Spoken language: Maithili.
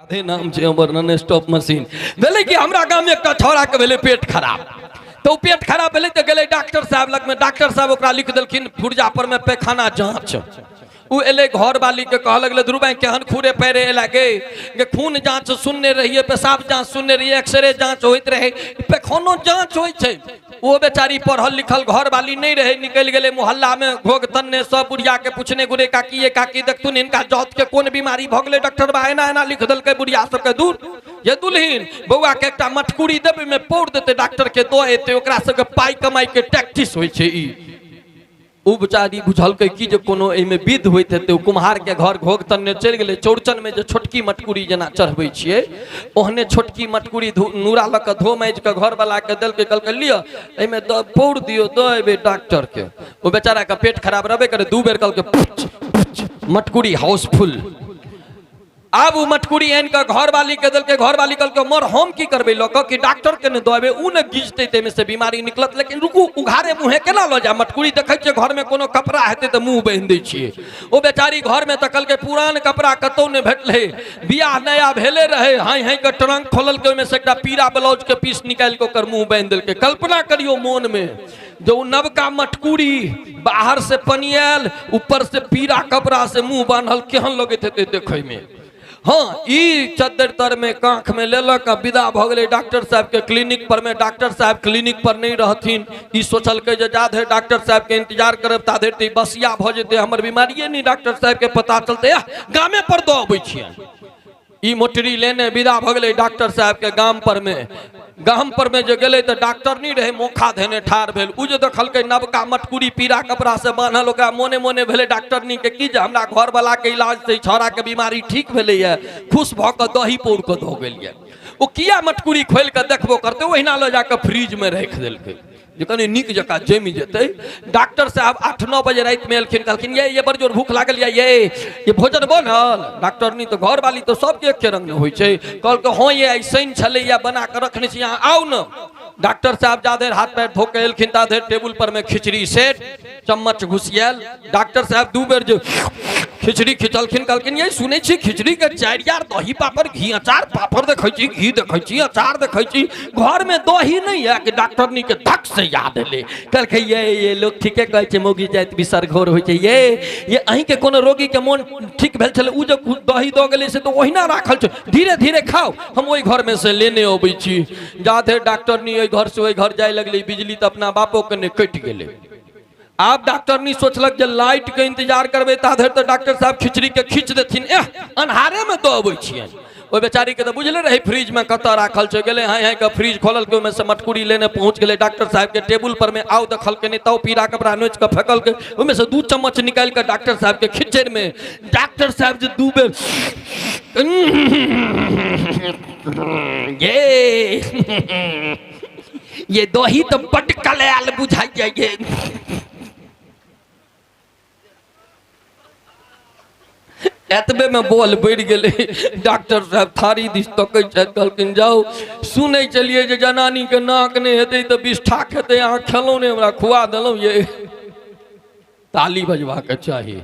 राधे नाम छै हमर, नॉन स्टॉप मशीन। भेलै कि हमरा गाममे एकटा छौड़ाके भेलै पेट खराब। तऽ ओ पेट खराब भेलै तऽ गेलै डॉक्टर साहब लगमे। डॉक्टर साहब ओकरा लिख देलखिन पुर्जा पर मे पैखाना जाँच। ओ एलै, घरवाली के कहऽ लगलै, ध्रुव केहन खूरे पैरे एला गे? गे खून जाँच सुनने रहियै, पेशाब जाँच सुनने रहियै, एक्सरे जाँच होइत रहै, पैखानो जाँच होइ छै? ओ बेचारी पढ़ल लिखल घरवाली नहि रहै। निकलि गेलै मोहल्लामे घोघ तन्ने, सब बुढ़ियाके पूछने गुरे, काकी ये काकी, देखथुन हिनका जातके कोन बीमारी भऽ गेलै? डॉक्टर बा एना एना लिख देलकै। बुढ़िया सबके दूर ये दुल्हिन, बौआ के एकटा मटकुरी देबै में पौर देतै, डॉक्टर के दऽ एतै। ओकरा सबके पाइ कमाइ के टैक्टिस होइ छै ई। ओ बेचारी बुझलकै कि जे कोनो एहिमे विध होइत हेतै। ओ कुम्हारके घर घोघ तन्ने चलि गेलै। चौड़चनमे जे छोटकी मटकुरी जेना चढ़बै छियै, ओहने छोटकी मटकुरी नूरा लऽ कऽ धो माजि कऽ घरवलाके देलकै। कहलकै, लिअ, एहिमे दऽ पौर दियौ, दऽ एबै डॉक्टरके। ओ बेचाराके पेट खराब रहबे करै, दू बेर कहलकै मटकुरी हाउसफुल। आब ओ मटकुरी आनि कऽ घरवाली के देलकै। घरवाली कहलकै, मर, हम की करबै लऽ कऽ? कि डॉक्टर के ने दऽ एबै, ओ ने गीजतै, ताहिमे से बीमारी निकलत। लेकिन रुकू, उघारे मुँहे केना लऽ जायब मटकुरी? देखै छियै घरमे कोनो कपड़ा हेतै तऽ मुँह बान्हि दै छियै। ओ बेचारी घरमे तकलकै, पुरान कपड़ा कतहु नहि भेटलै। बियाह नया भेले रहै। हाइ हाइ कऽ ट्रंक खोललकै, ओहिमे से एकटा पीरा ब्लाउजके पीस निकालि कऽ ओकर मुँह बान्हि देलकै। कल्पना करियौ मोनमे जे ओ नवका मटकुरी बाहर से पनियाल, ऊपर से पीरा कपड़ा से मुंह बान्हल, केहन लगैत हेतै देखैमे? हँ, ई चद्दर तर में कांख में लेलक आ विदा भऽ गेलै डॉक्टर साहब के क्लिनिक पर में। डॉक्टर साहब क्लिनिक पर नहि रहथिन। ई सोचलकै जे जा धरि डॉक्टर साहब के इंतजार करब ता धरि तऽ ई बसिया भऽ जेतै, हमर बीमारिए नहि डॉक्टर साहब के पता चलतै, गामे पर दऽ अबै छियनि। ई मोटरी लेने विदा भऽ गेलै डॉक्टर साहबके गाम पर में। गाम पर में जे गेलै तऽ डॉक्टर नहि रहै, मोखा धेने ठाढ़ भेल। ओ जे देखलकै नवका मटकुरी पीरा कपड़ा से बान्हल, ओकरा मोने मोने भेलै डॉक्टरनी के कि जे हमरा घरवला के इलाज से छौड़ा के बीमारी ठीक भेलैए। खुश भऽ कऽ दही पौर कऽ दऽ गेल। ओ किया मटकुरी खोलि कऽ देखबो करतै? ओहिना लऽ जाकऽ फ्रिजमे राखि देलकै जे कनि नीक जकाँ जमि जेतै। डॉक्टर साहब 8-9 बजे रातिमे एलखिन। कहलखिन, ये ये, बड़ जोर भूख लागल ये, ये ये, भोजन बनल? डॉक्टरनी तऽ घरवाली तऽ सबके एके रंग ने होइ छै। कहलकै, हँ ये, आइ शनि छलैया, बना कऽ रखने छी, अहाँ आउ ने। डॉक्टर साहब जा धरि हाथ पैर धो कऽ एलखिन ता धरि टेबुल पर मे खिचड़ी सेट, चम्मच घुसियाल। डॉक्टर साहब दू बेर जे खिचड़ी खिचलखिन, कहलखिन, ये सुनै छी खिचड़ी के चारि यार दही पापड़ घी अचार पापड़ देखै छी, घी देखै छी, अचार देखै छी, घर में दही नहीं है? कि डॉक्टरनी के धक से याद एलै। कहलकै, ये ये, लोग ठीके कहै छै, मौगी जाति बिसरघोर होइ छै। ये ये, अहींके कोनो रोगी के मोन ठीक भेल छलै, उ जे दही दऽ गेलै से तऽ ओहिना राखल छै, धीरे धीरे खाउ, हम ओहि घर में से लेने अबै छी। जा धरि डॉक्टरनी ओहि घर से ओहि घर जाय लगलै, बिजली तऽ अपना बापो के ने कटि गेलै। आब डॉक्टरनी सोचलक जे लाइट के इंतजार करबै ता धरि तऽ डॉक्टर साहब खिचड़ी के खींच देथिन, एह, अन्हारे में दऽ अबै छियनि। ओहि बेचारी के तऽ बुझले रहै फ्रिज में कतऽ राखल छै। गेलै, हाय हाय के फ्रिज खोललकै, ओहिमे से मटकुरी लेने पहुँच गेलै डॉक्टर साहब के टेबुल पर में। आउ देखलकै नहि, ताउ पीरा कपड़ा नोचि कऽ फेकलकै, ओहिमे से दू चम्मच निकालि कऽ डॉक्टर साहब के खिचड़ में। डॉक्टर साहब जे दू बेर ये ये, दही तऽ बड्ड कलायल बुझाइया ये। एतबे में बोल बढ़ि गेलै। डॉक्टर साहब थारी दिस तकै छथि। कहलखिन, जाउ, सुनै छलियै जे जनानीके नाक नहि हेतै तऽ बिष्ठा खेतै, अहाँ खेलहुँ नहि, हमरा खुआ देलहुँ ये। ताली बजबाके चाही।